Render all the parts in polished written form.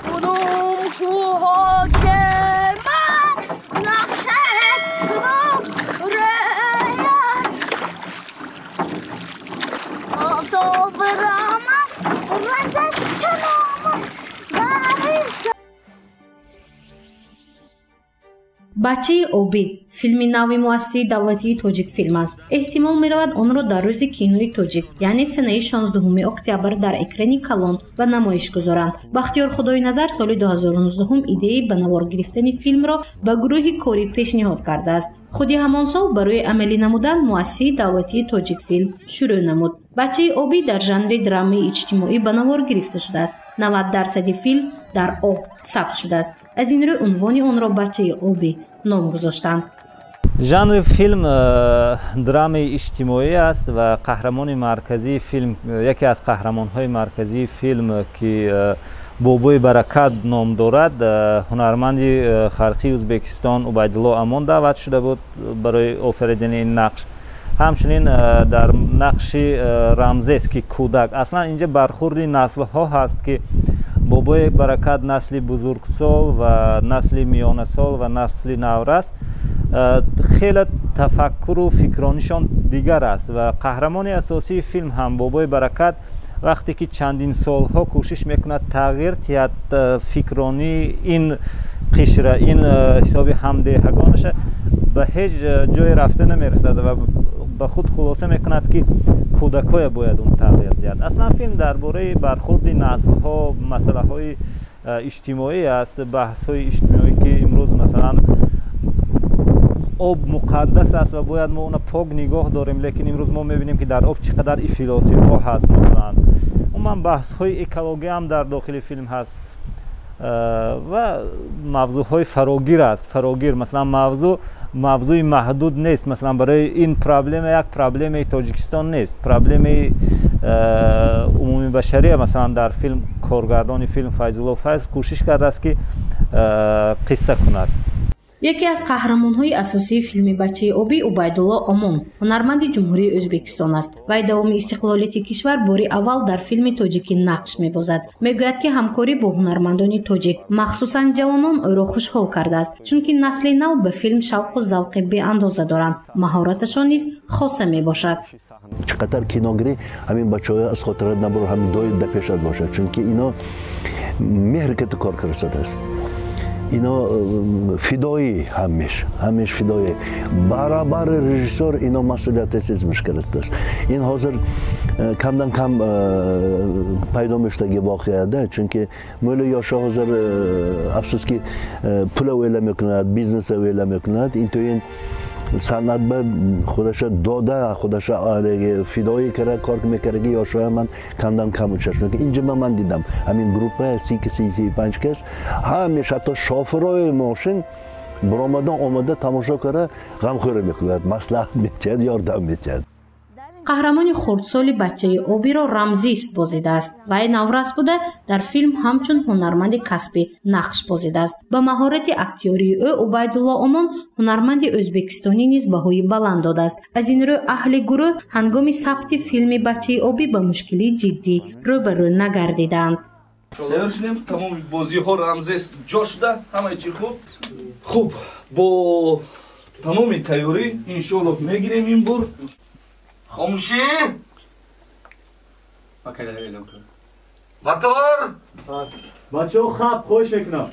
Кудум кӯҳо ки ман нақшат рӯяд, офтоб рама раза чанома бариса. Бачаи обӣ филми нави муассисаи давлатии Тоҷикфилм аст. Эҳтимол меравад, онро дар рӯзи кинои тоҷик, яъне санаи 16 октябр, дар экрани калон ба намоиш гузоранд. Бахтиёр Худойназар соли 2019 идеяи ба навор гирифтани филмро ба гурӯҳи корӣ пешниҳод кардааст. Худи ҳамон сол барои амалӣ намудан муассисаи давлатии Тоҷикфилм шурӯъ намуд. Бачаи обӣ дар жанри драмаи иҷтимоӣ ба навор гирифта шудааст. 90% филм дар об сабт шудааст. Аз ин рӯ унвони онро Бачаи обӣ ном гузоштанд. Жанри филм драмаи иҷтимоӣ аст ва қаҳрамони марказии филм, яке аз қаҳрамонҳои марказии филм, ки Бобои Баракат ном дорад, ҳунарманди халқии Ӯзбекистон Убайдулло Амон даъват шуда буд барои офаридани ин нақш. Ҳамчунин дар нақши Рамзес, ки кӯдак, аслан инҷа бархурди наслҳо ҳаст, ки Бобои Баракат насли бузургсол ва насли миёнасол ва насли наврас, хеле тафаккуру фикронишон дигар аст. Ва қаҳрамони асосии филм ҳам Бобои Баракат вақте ки чандин солҳо кӯшиш мекунад тағйир диҳад фикронии ин қишра, ин ҳисоби ҳамдеҳагонаша, ба ҳеҷ ҷое рафта намерасад ва ба худ хулоса мекунад, ки кӯдакҳое бояд он тағйир диҳад. Аслан филм дар бораи бархурди наслҳо, масъалаҳои иҷтимоӣ аст, баҳсҳои иҷтимоӣ, ки имрӯз масалан об муқаддас аст ва бояд мо онро пок нигоҳ дорем, лекин имрӯз мо мебинем, ки дар об чӣ қадар ифлосиҳо ҳаст. Масалан, умуман баҳсҳои экология ҳам дар дохили филм ҳаст ва мавзӯъҳои фарогир аст. Фарогир, масалан, мавзӯъ мавзӯи маҳдуд нест. Масалан, барои ин проблема як проблемаи Тоҷикистон нест, проблемаи умумибашария. Масалан, дар филм коргардони филм Файзулло Файз кӯшиш кардааст, ки қисса кунад. Яке аз қаҳрамонҳои асосии филми Бачаи обӣ Убайдулло Омон ҳунарманди Ҷумҳурии Ӯзбекистон аст. Вай давоми истиқлолияти кишвар бори аввал дар филми тоҷикӣ нақш мебозад. Мегӯяд, ки ҳамкорӣ бо ҳунармандони тоҷик, махсусан ҷавонон, ӯро хушҳол кардааст, чунки насли нав ба филм шавқу завқи беандоза доранд, маҳораташон низ хоса мебошад. Чӣ қадар киногирӣ, ҳамин бачаҳо аз хотират набур, ҳамин дои да пешат бошад, чунки ино меҳр кати кор кардааст, ино фидоӣ, ҳамеш ҳамеш фидоӣ барабари режиссёр, ино масъулияти сезмиш кардааст. Ин ҳозир камдан кам пайдо мешудаги воқеада, чунки мӯли ёшо ҳозир, афсӯски, пула o'yla мекунад, бизнеса o'yla мекунад, ин то ин санъат ба худаша дода, худаша фидоӣ кара кор мекардаги ёшоя ман камдан кам учрашм. Инҷа ман дидам, ҳамин группа 30 кас, 35 кас, ҳамеш, ҳатто шофирои мошин баромадан омада тамошо кара, ғамхӯрӣ мекунад, маслиҳат метиҳад, ёрдам метиҳад. Қаҳрамони хурдсоли Бачаи обиро Рамзист бозидааст. Вай наврас буда, дар филм ҳамчун ҳунарманди касбӣ нақш бозидааст. Ба маҳорати актёрии ӯ Убайдулло Омон ҳунарманди ӯзбекистонӣ низ баҳои баланд додааст. Аз ин рӯ аҳли гурӯҳ ҳангоми сабти филми Бачаи обӣ ба мушкилии ҷиддӣ рӯбарӯ нагардиданд. Тайёр шудем, тамоми бозиҳо Рамзес ҷо шуда, ҳамаи чӣ хуб хуб, бо тамоми тайёрӣ иншоаллоҳ мегирем ин бур. Хомӯшӣ, мотор. Бачаҳо, хаб, хоҳиш мекунам.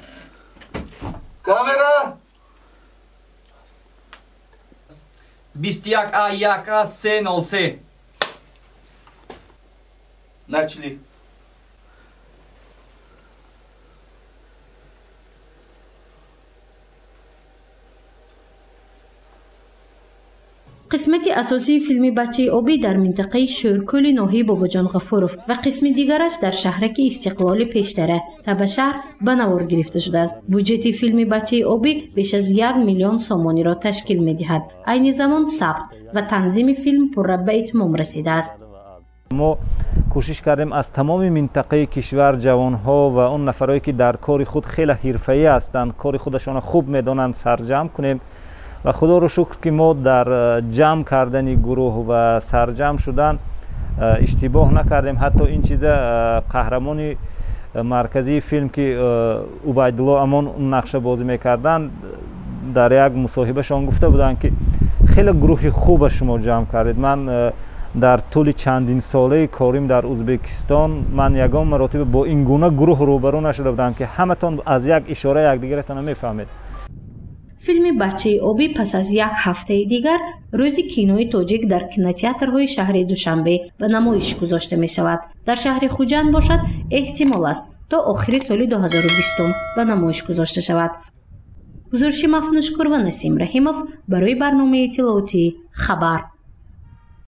Камера. 21 А 1 А 3 0 3. Начали. Қисмати асосии филми Бачаи обӣ дар минтақаи Шӯркӯли ноҳияи Бобоҷон Ғафуров ва қисми дигараш дар шаҳраки Истиқлоли пештара Табашаҳр ба навор гирифта шудааст. Буҷети филми Бачаи обӣ беш аз 1 миллион сомониро ташкил медиҳад. Айни замон сабт ва танзими филм пурра ба итмом расидааст. Мо кӯшиш кардем, аз тамоми минтақаи кишвар ҷавонҳо ва он нафарое, ки дар кори худ хеле ҳирфаӣ ҳастанд, кори худашонро хуб медонанд, сарҷамъ кунем. Ва худоро шукр, ки мо дар ҷамъ кардани гурӯҳ ва сарҷамъ шудан иштибоҳ накардем. Ҳатто ин чиза қаҳрамони Марказии филм, ки Убайдулло Амон нақша бозӣ мекарданд, дар як мусоҳибашон гуфта буданд, ки хеле гурӯҳи хуба шумо ҷамъ кардед. Ман дар тӯли чандинсолаи корим дар Ӯзбекистон ман ягон маротиба бо ин гуна гурӯҳ рӯбарӯ нашуда будам, ки ҳаматон аз як ишора якдигаратонро мефаҳмед. Филми «Бачаи обӣ» пас аз як ҳафтаи дигар, рӯзи кинои тоҷик, дар кинотеатрҳои шаҳри Душанбе ба намоиш гузошта мешавад. Дар шаҳри Хуҷанд бошад, эҳтимол аст, то охири соли 2020 ба намоиш гузошта шавад. Гузориши Мафнушкур ва Насим Раҳимов барои барномаи иттилоотии «Хабар».